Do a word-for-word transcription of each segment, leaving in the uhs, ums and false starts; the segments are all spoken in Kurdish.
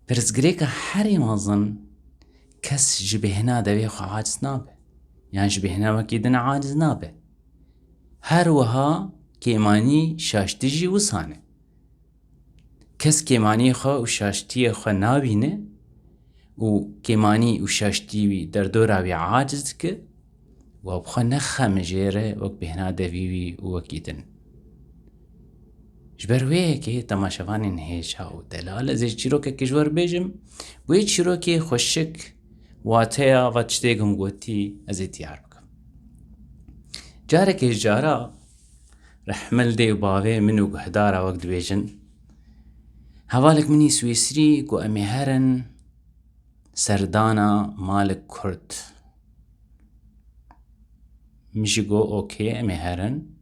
Pirsgirêka herî mezin, kes ji bêhna devê xwe aciz nabe, yan ji bêhna wekî din aciz nabe. Her wiha kêmanî şaştî jî wisa ne. Kes kêmaniyê xwe û şaştiyê xwe nabîne û kêmanî û şaştî wî derdora wî aciz dike û ew bi xwe nexemijêre wek bêhna devî wî û wekî din. Ji ber wê yekê temaşevanên hêja û delal, ez ê çîrokekê ji we re bêjim. Wê çîrokê xweşik wateya va tiştê ku min gotî ez ê diyar bikim. Carekê ji cara rehmil dê û bavê min û guhdara wek dibêjin, hevalek min î Swîsrî got em ê herin serdana malek Kurd. Min jî got, "Okê, em ê herin."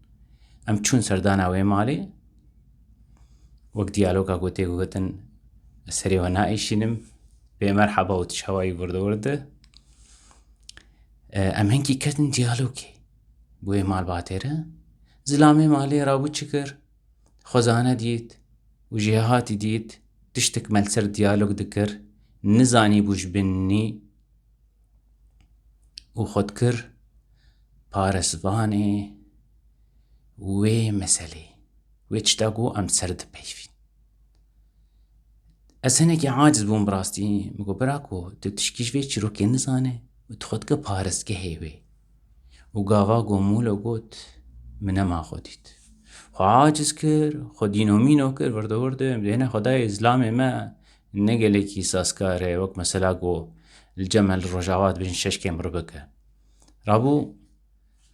Em çûn serdana wê malê. Wek diyaloga ku tê gotin, "Ez serê we naêşînim, bê merheba û tu çawayî wirdi wirdi." E, em hinkî ketin diyalogê. Bi wê malbatê re, zilamê malê rabû çi kir? Xwezane dît û jêhatî dît, tiştek me li ser diyalog dikir, nizanîbû ji bin nî û xwe dikir parêzvanê wê meselê, wê tişta ku em ser dipeyvîn. Ez hinekî aciz bûm bi rastî, min got, "Bira ku tu tişkî ji vê çîrokê nizane û tu xwe dike parêzgehê wê." Û gava ku mûlo got, min nema xwe dît. Xwe aciz kir, xwe dînomîno kir, wirde wirde, dêne xwe dayê zilamê me ne gelekî sazkar e, wek mesela ku li cem me li Rojava dibêjin şeşkên bi rû bike. Rabû,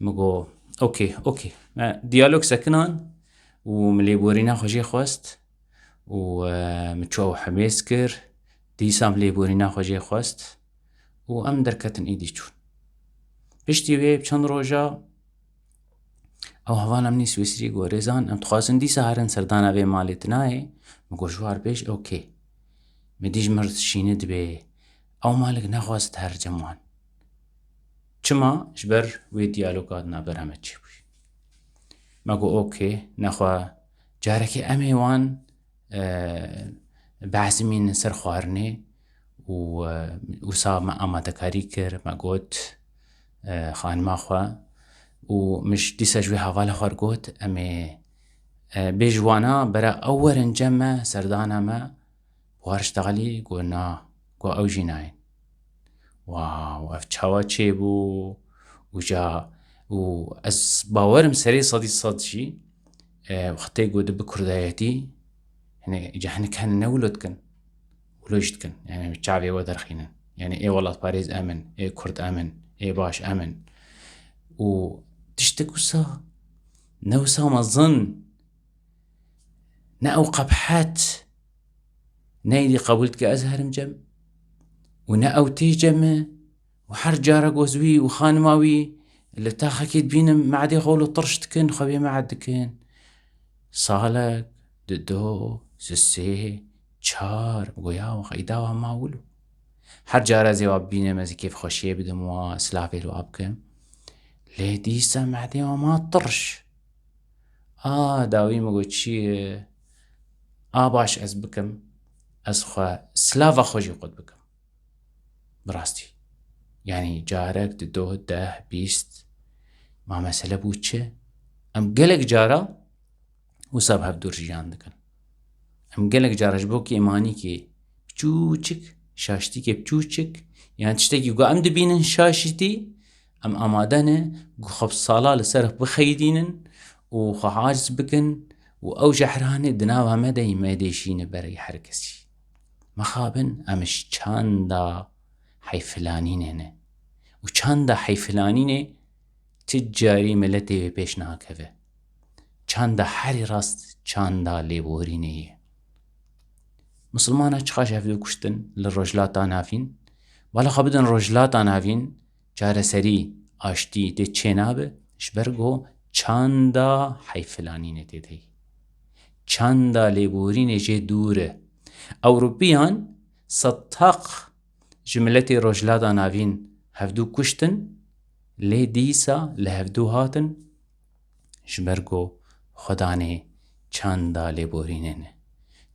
min got, "Okê, okê." Me diyalog sekinan û min lêborîna xwe jê xwest û, e, min çû ew hemêz kir, dîsa min lêborîna xwe jê xwest û em derketin êdî çûn. Piştî wê bi çend roja ew hevala min î Swîsrî got, "Rêzan, em dixwazin dîsa herin serdana vê malê, tu nayê?" Min got, "Ji war bêj, okê." Min dî ji min re dişîne dibê ew malik nexwest her cem wan. Çima? Ji ber wê diyaloga di navbera me çêbûyî. Me got, "Okê, nexwe carekê em ê wan, e, behsî mînin ser xwarinê." Û, e, wisa me amadekarî kir, me got, e, xanima xwe û min ji dîsa ji wê hevala xwe re got, "Em ê, e, bê ji wana bera ew werin cem me, serdana me." War ji talî got, "Na." Got, "Ew jî nayên." Wow, ev çawa çêbû? Û ca, û ez bawerim serê sedî sed jî, e, wextê ku dibe kurdayetî, hinek, ca hinek hene ne wilo dikin, wilo jî dikin. Yani çavê we derxînin. Yani ê welatparêz em in, ê kurd em in, ê baş em in. Û tiştek wisa, ne wisa mezin, ne ew qebhet, ne êdî qebûl dike ez herim cem û ne ew tê cem e û her cara ku ez wî û xanima wî li taxekê dibînim, me'dê xwe wilo tirş dikin, xwe bê me'd dikin. Salek, dido, sisê, çar, goya wa qeyda wa ma wilo. Her cara ez ê wa bibînim, ez ê kêfxweşiyê bidim wa, silavê li wa bikim. Lê dîsa me'dê wa ma tirş. A dawî min got çi ye? A baş ez bikim, ez xwe silava xwe jî qut bikim. Bi rastî. Yani carek, dido, deh, bîst. Ma mesele bû çi? Em gelek cara wisa bi hevdûr jiyan dikin. Em gelek cara ji bo kêmanîkê biçûçik, şaştîkê biçûçik, yan tiştekî ku em dibînin şaşîtî, em amade ne ku xwe bi sala li ser bixeydînin û xwe aciz bikin û ew jehranê di nava me de yî me dêşîne berê her kesî. Mixabin em ji çanda heyfilanînê ne. Û çanda heyfilanînê ti carî miletê wê pêş nakeve. Çanda herî rast çanda lêborînê ye. Misilmana çiqas hevdû kuştin li Rojhilata Navîn. Bala xwe bidin Rojhilata Navîn, çareserî, aştî tê çênabe, ji ber ku çanda heyfilanînê tê de ye. Çanda lêborînê jê dûr e. Ewropiyan sed taq ji miletê Rojhilata Navîn hevdû kuştin, lê dîsa li hevdû hatin, ji ber ku xwedanê çanda lêborînê ne.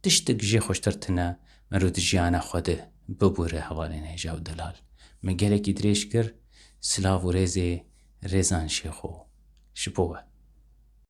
Tiştek jê xweştir tune, Mero di jiyana xwe de bibûre hevalên hêja û delal. Me gelekî dirêj kir, silav û rêzê Rêzan Şêxo ji bo we.